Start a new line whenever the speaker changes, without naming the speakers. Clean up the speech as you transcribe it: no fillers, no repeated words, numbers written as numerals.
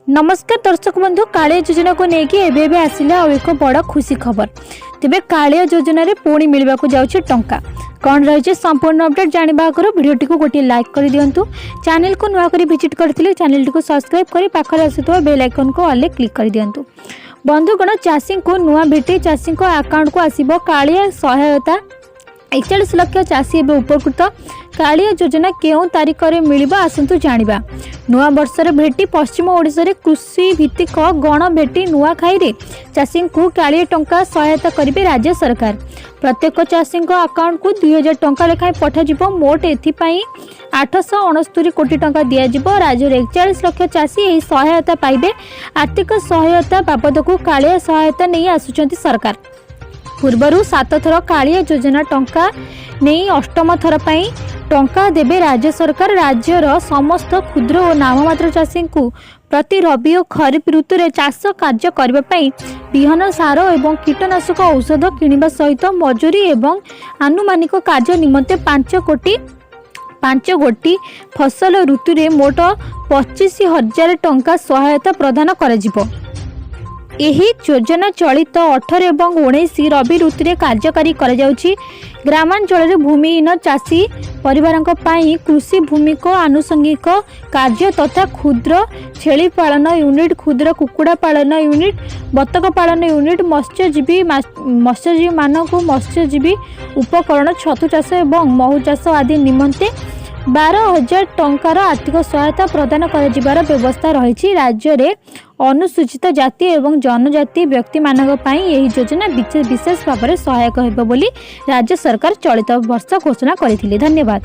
ନମସ୍କାର ଦର୍ଶକ ବନ୍ଧୁ, କାଳିଆ ଯୋଜନାକୁ ନେଇକି ଏବେ ଏବେ ଆସିଲା ଆଉ ଏକ ବଡ଼ ଖୁସି ଖବର। ତେବେ କାଳିଆ ଯୋଜନାରେ ପୁଣି ମିଳିବାକୁ ଯାଉଛି ଟଙ୍କା। କ'ଣ ରହିଛି ସମ୍ପୂର୍ଣ୍ଣ ଅପଡେଟ୍ ଜାଣିବା ଆଗରୁ ଭିଡ଼ିଓଟିକୁ ଗୋଟିଏ ଲାଇକ୍ କରିଦିଅନ୍ତୁ। ଚ୍ୟାନେଲକୁ ନୂଆ କରି ଭିଜିଟ୍ କରିଥିଲେ ଚ୍ୟାନେଲଟିକୁ ସବସ୍କ୍ରାଇବ୍ କରି ପାଖରେ ଆସୁଥିବା ବେଲ୍ ଆଇକନ୍କୁ ଅଲ୍ରେ କ୍ଲିକ୍ କରିଦିଅନ୍ତୁ। ବନ୍ଧୁଗଣ, ଚାଷୀଙ୍କୁ ନୂଆ ଭେଟି। ଚାଷୀଙ୍କ ଆକାଉଣ୍ଟକୁ ଆସିବ କାଳିଆ ସହାୟତା। 41 ଲକ୍ଷ ଚାଷୀ ଏବେ ଉପକୃତ। କାଳିଆ ଯୋଜନା କେଉଁ ତାରିଖରେ ମିଳିବ, ଆସନ୍ତୁ ଜାଣିବା। ନୂଆ ବର୍ଷର ଭେଟି। ପଶ୍ଚିମ ଓଡ଼ିଶାରେ କୃଷି ଭିତ୍ତିକ ଗଣ ଭେଟି ନୂଆଖାଇରେ ଚାଷୀଙ୍କୁ କାଳିଆ ଟଙ୍କା ସହାୟତା କରିବେ ରାଜ୍ୟ ସରକାର। ପ୍ରତ୍ୟେକ ଚାଷୀଙ୍କ ଆକାଉଣ୍ଟକୁ 2000 ଟଙ୍କା ଲେଖାଏଁ ପଠାଯିବ। ମୋଟ ଏଥିପାଇଁ 869 କୋଟି ଟଙ୍କା ଦିଆଯିବ। ରାଜ୍ୟରେ 41 ଲକ୍ଷ ଚାଷୀ ଏହି ସହାୟତା ପାଇବେ। ଆର୍ଥିକ ସହାୟତା ବାବଦକୁ କାଳିଆ ସହାୟତା ନେଇ ଆସୁଛନ୍ତି ସରକାର। ପୂର୍ବରୁ ସାତ ଥର କାଳିଆ ଯୋଜନା ଟଙ୍କା ନେଇ ଅଷ୍ଟମ ଥର ପାଇଁ ଟଙ୍କା ଦେବେ ରାଜ୍ୟ ସରକାର। ରାଜ୍ୟର ସମସ୍ତ କ୍ଷୁଦ୍ର ଓ ନାମମାତ୍ର ଚାଷୀଙ୍କୁ ପ୍ରତି ରବି ଓ ଖରିଫ ଋତୁରେ ଚାଷ କାର୍ଯ୍ୟ କରିବା ପାଇଁ ବିହନ, ସାର ଏବଂ କୀଟନାଶକ ଔଷଧ କିଣିବା ସହିତ ମଜୁରୀ ଏବଂ ଆନୁଷଙ୍ଗିକ କାର୍ଯ୍ୟ ନିମନ୍ତେ 5 ଗୋଟି ଫସଲ ଋତୁରେ ମୋଟ 25,000 ଟଙ୍କା ସହାୟତା ପ୍ରଦାନ କରାଯିବ। ଏହି ଯୋଜନା ଚଳିତ 18 ଏବଂ 19 ରବି ଋତୁରେ କାର୍ଯ୍ୟକାରୀ କରାଯାଉଛି। ଗ୍ରାମାଞ୍ଚଳରେ ଭୂମିହୀନ ଚାଷୀ ପରିବାରଙ୍କ ପାଇଁ କୃଷି ଭୂମିକ ଆନୁଷଙ୍ଗିକ କାର୍ଯ୍ୟ ତଥା କ୍ଷୁଦ୍ର ଛେଳି ପାଳନ ୟୁନିଟ୍, କ୍ଷୁଦ୍ର କୁକୁଡ଼ା ପାଳନ ୟୁନିଟ୍, ବତକ ପାଳନ ୟୁନିଟ୍, ମତ୍ସ୍ୟଜୀବୀମାନଙ୍କୁ ମତ୍ସ୍ୟଜୀବୀ ଉପକରଣ, ଛତୁ ଚାଷ ଏବଂ ମହୁ ଚାଷ ଆଦି ନିମନ୍ତେ 12,000 ଟଙ୍କାର ଆର୍ଥିକ ସହାୟତା ପ୍ରଦାନ କରାଯିବାର ବ୍ୟବସ୍ଥା ରହିଛି। ରାଜ୍ୟରେ ଅନୁସୂଚିତ ଜାତି ଏବଂ ଜନଜାତି ବ୍ୟକ୍ତିମାନଙ୍କ ପାଇଁ ଏହି ଯୋଜନା ବିଶେଷ ଭାବରେ ସହାୟକ ହେବ ବୋଲି ରାଜ୍ୟ ସରକାର ଚଳିତ ବର୍ଷ ଘୋଷଣା କରିଥିଲେ। ଧନ୍ୟବାଦ।